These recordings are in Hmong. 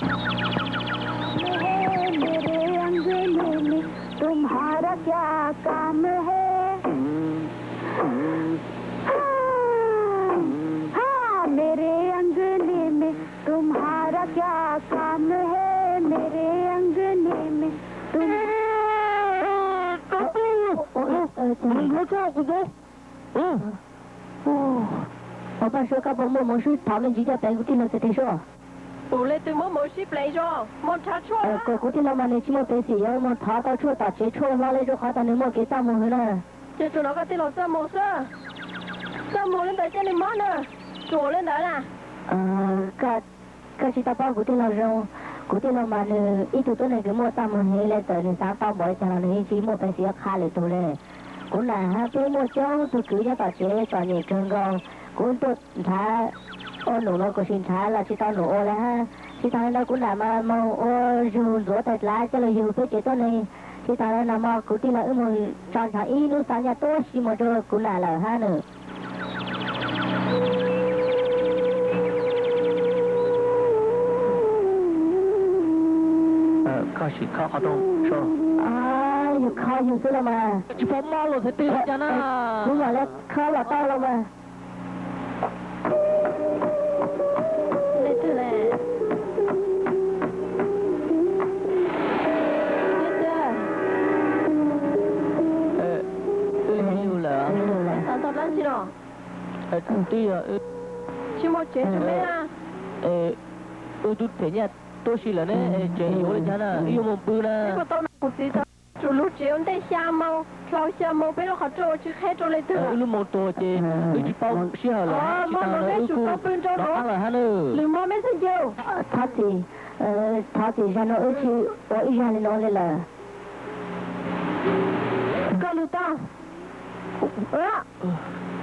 है मेरे अंगने में तुम्हारा क्या काम है? हाँ, हाँ, मेरे अंगने में तुम्हारा क्या काम है? मेरे अंगने में तुम Ua, Paj Suav, koj puas muaj moov sib thov me ntsis coj pem kuv tij laug Xav Tis sua? Ua li twb muab moov sib pleev zoo, moog nrhav tshuaj. Kuv tij laug mas nws tsis muaj peev xwm yuav moog thov tau tshuaj tom tsev tshuaj hlo li, rau qhov tas nws muaj kev txaj muag heev na. Ces tsuas hnov koj tij laug txaj muag xwb. Txaj muag li ntawd cia li mob na, tsuas li ntawd na. Koj tsis tau paub kuv tij laug zoo. Kuv tij laug mas nws ib tug tuab neeg kws muaj txaj muag heev li, txawm nws xav tau npaum li cas los nws yeej tsis muaj peev xwm yuav qha lwm tug li. Kuv nam hab peb muaj coob tug kwv nyob tom tsev txom nyem kawg nkaus. Kuv tuaj nrhav ua num los kuv sim nrhav los tsis tau num ua li hab. Tsis tas li ntawd kuv nam mas moog ua zug ntxuav tais dlav coj lug yug peb tsev tuab neeg. Tsis tas li no mas kuv tij laug wb moog tso nrhav ib lub xav nyaj tuab si moog rua kuv nam lawm hab nws. Koj sim khob qhov rooj. Yus khob yus xwb los mas. Tsis pom mob los xwb twg li cas na. Kuv mam li khob los tau los mas. Wb yug lawm. Tau dlaab tsi no? Twb yog tsis muaj tsev rua peb na. Wb tub them nyaj tuab si lawm ne, tseem yuav ua li cas na, wb yuav mus pw na. Tau kuv txiv tau tsum lug tsev ua ntej xya moos, dlhau xya moos peb lub qhov rooj ua tsis qheb rau li twg. Wb lub moos tuag ces wb tsis paub sij hawm lawm, tsis tas no wb kuj rov qab lawm hab na. Lwm moos mej xeeb ncaus. Thov txim, thov txim, zag no wb tsis ua ib zag li no li lawm. Koj lug tau.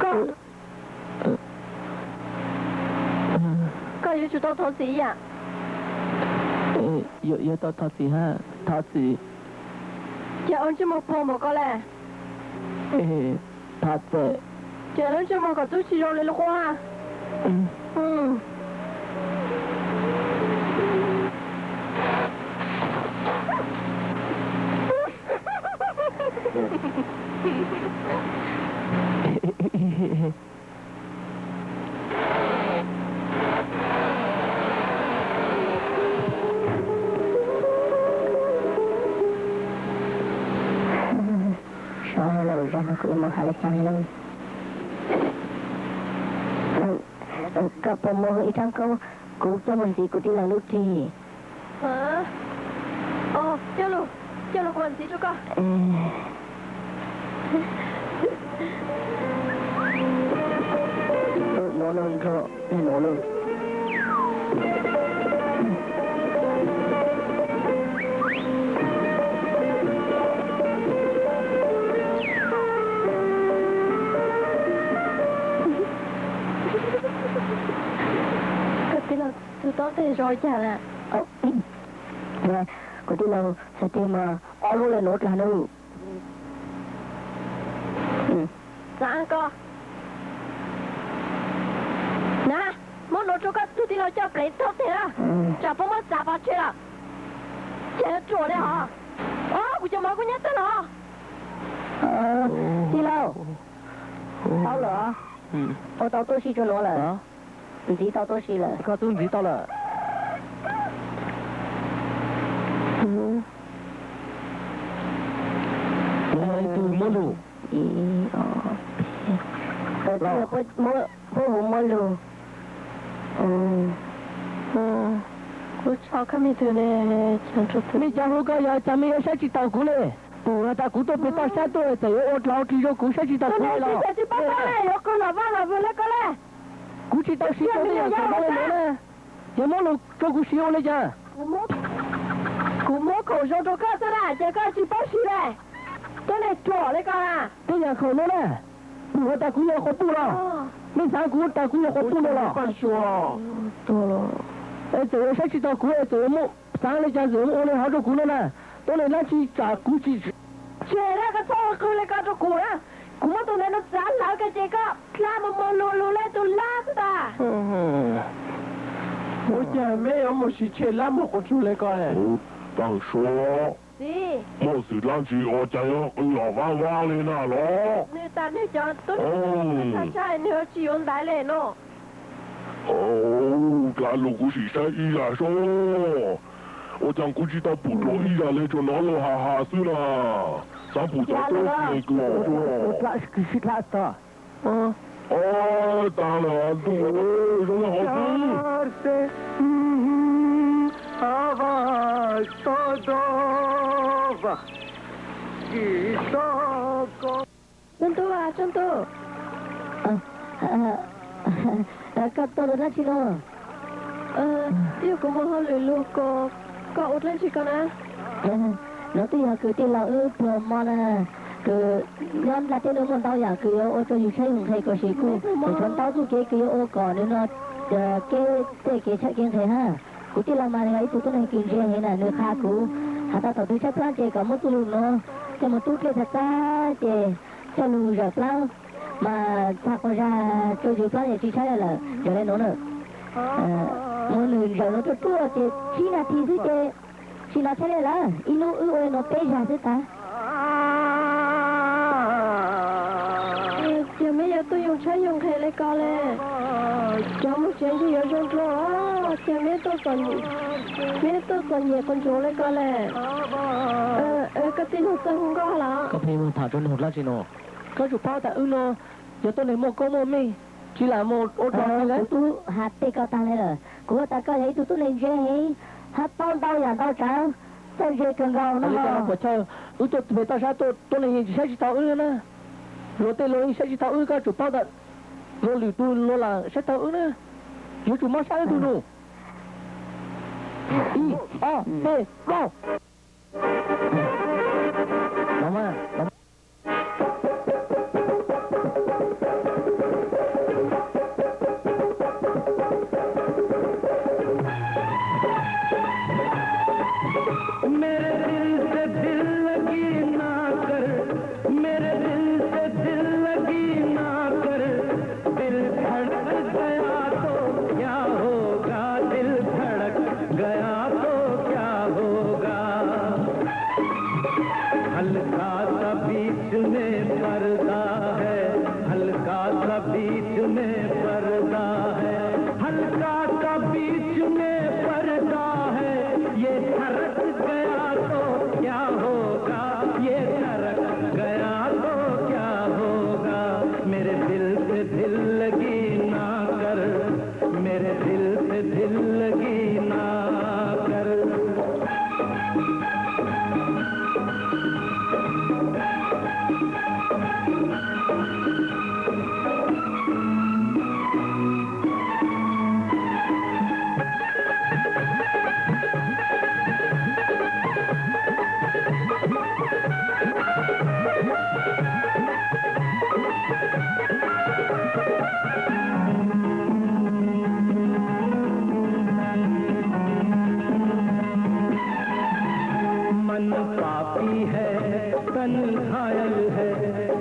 Koj, koj yuav tsum tau thov txim ib yam. Yuav tau thov txim hab, thov txim. Ces ua ntsej muag puag npaum ko le. Thov txim. Ces lub ntsej muag kom txub tsis zoo li lub qub hab. Sov lawm, zag no kuv yuav mus hais li cas li lauj? Koj puas muaj ib tsob koob, kuv coj mus ntxiv kuv tij laug lub rig. Coj lug, coj lug kuv mam ntxiv rau koj. Nuav lug, nuav lug. Koj tij laug tug tob tej zoo li cas na? Kuv tij laug Xav Tis mas ob lub le nuav dlaag nub. Xav ko. Na, muab nuav rua koj tug tij laug coj pleev taug teg na. Tsam puab muab txav pov tseg lawm. Ces yuav ruam li hos. Kuv cov mov kuj nyob tag los. Tij laug, tau lawm. Ua tau tuab si rua nuav lawm. Ntxiv tau tuab si lawm. Koj tub ntxiv tau lawm. Ib tug muab lug. Puab hu muab lug. Kuv tso koj me tug le. Mej cov hu koj yog cas mej yuav saib tsis taus kuv le? Pum has tas kuv tuaj pem toj sab tuaj txawm yuav ua dlau dlig rua kuv saib tsis taus kuv le los. Kuv tsis tau siv rua tej yam txawm zoo le nuav na. Yog muab lug rua kuv siv ua le cas? Kuv muab khoom zoo rua koj xwb na ces koj tsis paub siv le. Tuab neeg ruam li koj na. Tej yam khoom nuav na, pum has tas kuv yog quas puj los? Mej xaav kuv tas kuv yog quas puj nuav los? Es txawm yuav saib tsis taus kuv es txawm yuav muab xaav le cas txawm yuav muab ua le hov rua kuv nuav na. Tuab neeg dlaab tsi tsam kuv tsis Tseg na, koj txhob ua qw li ko rau kuv na. Kuv muab tus ntawd nws txav hlawv koj ces koj dlha mus mus lug lug le tus lab xwb tas. Ua cas meb yuav mus siv tshem lab muag quas tsug li ko? Taag sua, muaj xwm dlaab tsi ua cas yuav qw lom vab vab li na los? Dlaab lug kuv sim saib ib zag sub, ua cas kuv tsi tau pum dlua ib zag le, tsuas nov lug has has xwb na. Xaav pum cov tub kws kws sib dlha tag. Taag lawm ntuj, zoo le hov xwb. Tsob ntub, tsob ntub, koj tuaj ua dlaab tsi no? Twb yog kuv mus hauj lwm lug, koj ua dlaab tsi ko na? Nuav twb yog kws tij laug wb pluag mo na, kws nyob nplaj teb nuav muaj ntau yaam kws yuav ua rua yug tshab yug nqhe, kuj sim kuj tshuav ntau txuj kev kws yuav ua kom nwg no kev tej kev tshab kev nqhe hab. Kuv tij laug mas yog ib tug tuab neeg kws ntse heev na, nwg qha kuv has tas thaum twg tshaib plab ces kom muab txuj lug nuav coj mus tub dlej txhaj txag ces coj lug zawm plab, mas txhaj quas zag rua yug plab ces tsi tshaib lawm. Zawm le nuav na, muab nwg zawm nuav ruaj ruaj ces tsib nas this xwb ces tsi nov tshaib le lawm. Ib nub wb ua le nuav peb zag xwb tas. Yog meb yuav tuaj yug tshab yug nqhe le ko le, cov moog tsev ntshe yuav zoo dlua, ces meb tuaj txom nyem quas ntsuav le ko le. Koj tij laug txawj hu nkauj los? Koj pheej tham rua nwg dlaab tsi no? Koj tsum paub tas wb no yog tuab neeg muaj koob muaj meej, tsi lam mus ua dog li lawm. Kuv tub has tej koj taag le lawm, kuv has tas koj yog ib tug tuab neeg ntse heev hab paub ntau yaam ntau tsaav, txawj ntse kawg nkaus no. Puas chawj wb tuaj pem toj sab tuaj, tuab neeg yeej tsi saib tsi taug wb na. Luag tej luag yeej saib tsi taug wb, koj tsum paub tas luag lwm tug luag lam saib taug wb na. Yuav tsum mob sab wb tug nus. Ib, ob, peb, plaub. हल्का सा बीच में पर्दा है, हल्का सा बीच में पर्दा है, हल्का सा बीच में पर्दा है, ये सरक गया तो क्या होगा, ये सरक गया तो क्या होगा, मेरे दिल से दिल लगी ना कर, मेरे दिल से दिल लगी ना कर। मन पापी है, तन घायल है,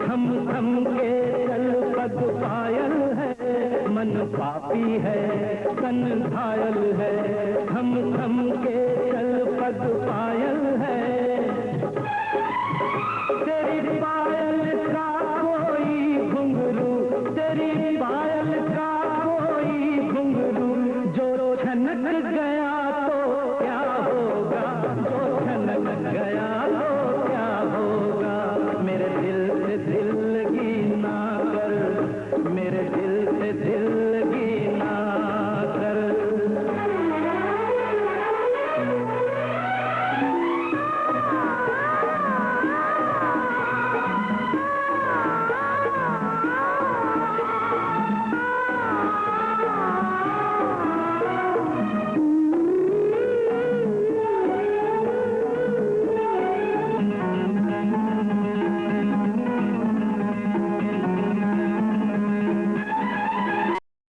थम थम के चल पग पायल है। मन पापी है, तन घायल है, थम थम के चल पग पायल है। तेरी पायल का कोई घुंघरू, तेरी पायल का कोई घुंघरू जो छनक गया।